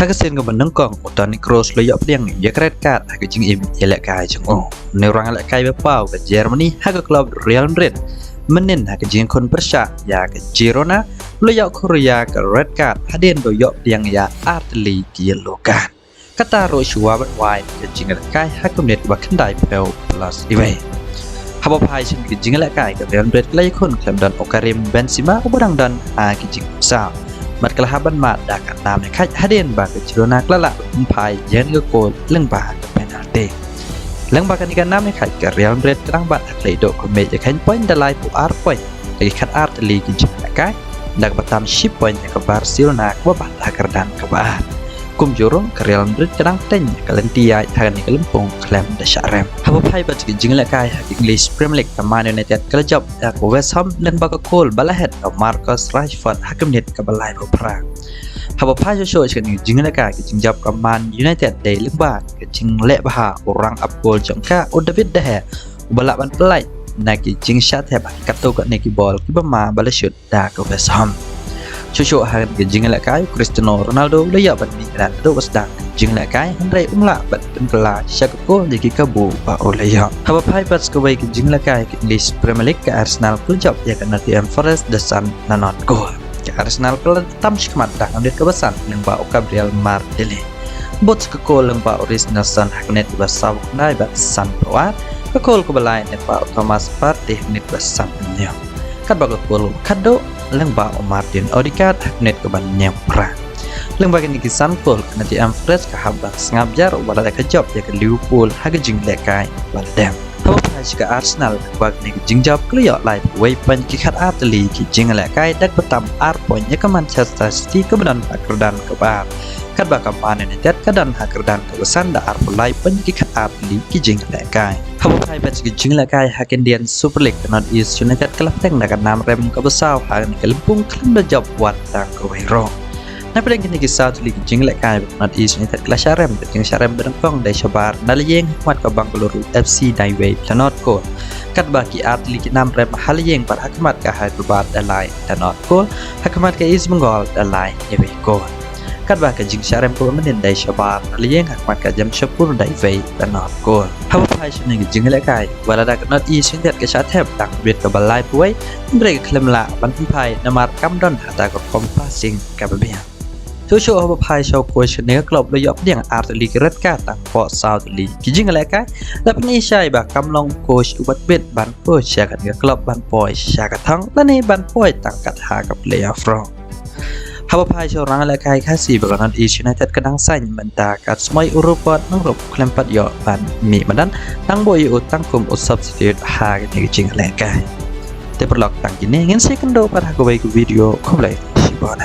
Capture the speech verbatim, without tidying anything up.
Ha ka sien kaba nyngkong, u Toni Kroos u la ïoh pdiang ïa ka red card ha ka jingim ïalehkai jong u. Une u rang ïalehkai ba paw ka Germany ha ka club Real Madrid, mynnin ha ka jingkhun pyrshah ïa ka Girona, u la ïoh khur ïa ka red card hadien ba u ïoh pdiang ïa artylli ki yellow card. Kata ruh shuwa ban wai ka jingïalehkai ha ka minit ba khyndai phew plus iwei. Haba phai sha ka jingïalehkai ka Real Madrid ka la ïakhun khlem don u Karim Benzema uba dang don ha ka jingsaw. Bad ka la hap ban mad da ka nam ïakhaid hadien ba ka Girona ka la lah ban pynphai ïa ka kol lyngba ka penalty. Lyngba kane ka nam ïakhaid ka Real Madrid ka dang bat ha ka lehduh ka mej ïa ka point da laiphew ar point ha ki khatar tylli ki jingïalehkai, da kaba tam shi point ïa ka Barcelona kaba bat ha ka kyrdan kaba ar. Kumjuh ruh ka Real Madrid ka dang teng ïa ka lynti ïaid ha kane ka lympung khlem da shah rem. Haba phai bad ka jingïalehkai ha ka English Premier League, ka Man United ka la jop ïa ka West Ham lyngba ka kol ba la het da u Marcus Rashford ha ka minit kaba laiphew phra. Haba phai shuh shuh sha kane ka jingïalehkai, ka jingjop ka Man United dei lyngba ka jingleh bha u rang ap kol jong ka, u David De Gea, uba lah ban pyllait na ki jingshah thep ha katto katne ki bol kiba ma ba la shut da ka West Ham. Shuh shuh ha kane ka jingïalehkai, u Cristiano Ronaldo u la ïoh ban mih kynat naduh ba sdang ka jingïalehkai, hynrei um lah ban pynkylla sha ka kol ïa ki kabu ba u la ïoh. Haba phai pat sha kawei ka jingïalehkai ka English Premier League, ka Arsenal ka la jop ïa ka Nottingham Forest da san la nod kol. Ka Arsenal ka la tam shakhmat da ka minit kaba san lyngba u Gabriel Martinelli. Bud sha ka kol lyngba u Reiss Nelson ha ka minit kaba saw khyndai bad sanphew ar. Ka kol kaba lai lyngba u Thomas Partey ha ka minit kaba sanphew hynñiew. Katba ka kol kaba khatduh lyngba u Martin Odegaard ha ka minit kaba hynñiewphew phra. Lyngba kine ki san kol ka Nottingham Forest ka hap ban sngap jar uba la dei ka jop ïa ka Liverpool ha ka jingïalehkai ba la dep. Haba phai sha ka Arsenal, lyngba kine ki jingjop ka la ïoh laiphew wei point ha ki khatar tylli ki jingïalehkai, da kaba tam ar point ïa ka Manchester City kaba don ha ka kyrdan kaba ar. Katba ka Man United ka don ha ka kyrdan kaba san da arphew lai point ha ki khatar tylli ki jingïalehkai. Haba phai bad sha ki jingïalehkai ha ka Indian Super League, ka North East United ka la pteng da ka nam rem kaba saw ha kane ka lympung khlem da jop wat tang kawei ruh. Napdeng kine ki saw tylli ki jingïalehkai, ka North East United ka la shah rem, ka jingshah rem ba nyngkong dei shabar na la ïing ha khmat ka Bengaluru F C da iwei la nod kol. Katba ki ar tylli ki nam rem ha la ïing pat ha khmat ka Hyderabad da lai la nod kol, ha khmat ka East Bengal da lai iwei kol. Katba ka jingshah rem kaba mynnin dei shabar na la ïing ha khmat ka Jamshedpur da iwei la nod kol. Haba phai sha kane ka jingïalehkai, wat la da ka North East United ka shah thep tang ka minit kaba laiphew wei, hynrei ka khlem lah ban pynphai namar kam don hato ka rukom passing kaba biang. Shuh shuh haba phai sha u coach kane ka club, u la ïoh pdiang ar tylli ki red card tang hapoh saw tylli ki jingïalehkai. La pyni shai ba kam long coach uba tbit ban coach sha kane ka club ban poi sha ka thong lane ban poi tang kat ha ka playoff ruh. Haba phai sha u rang ïalehkai Khasi ba ka North East United ka dang saiñ mynta ka smai u Rupert Nongrop khlem pat ïoh ban mih madan, tang ba u ïoh tang kum u substitute ha kane ka jingïalehkai. Te paralok, tang kine, ngin sa ïakynduh pat ha kawei ka video, khublei shibun.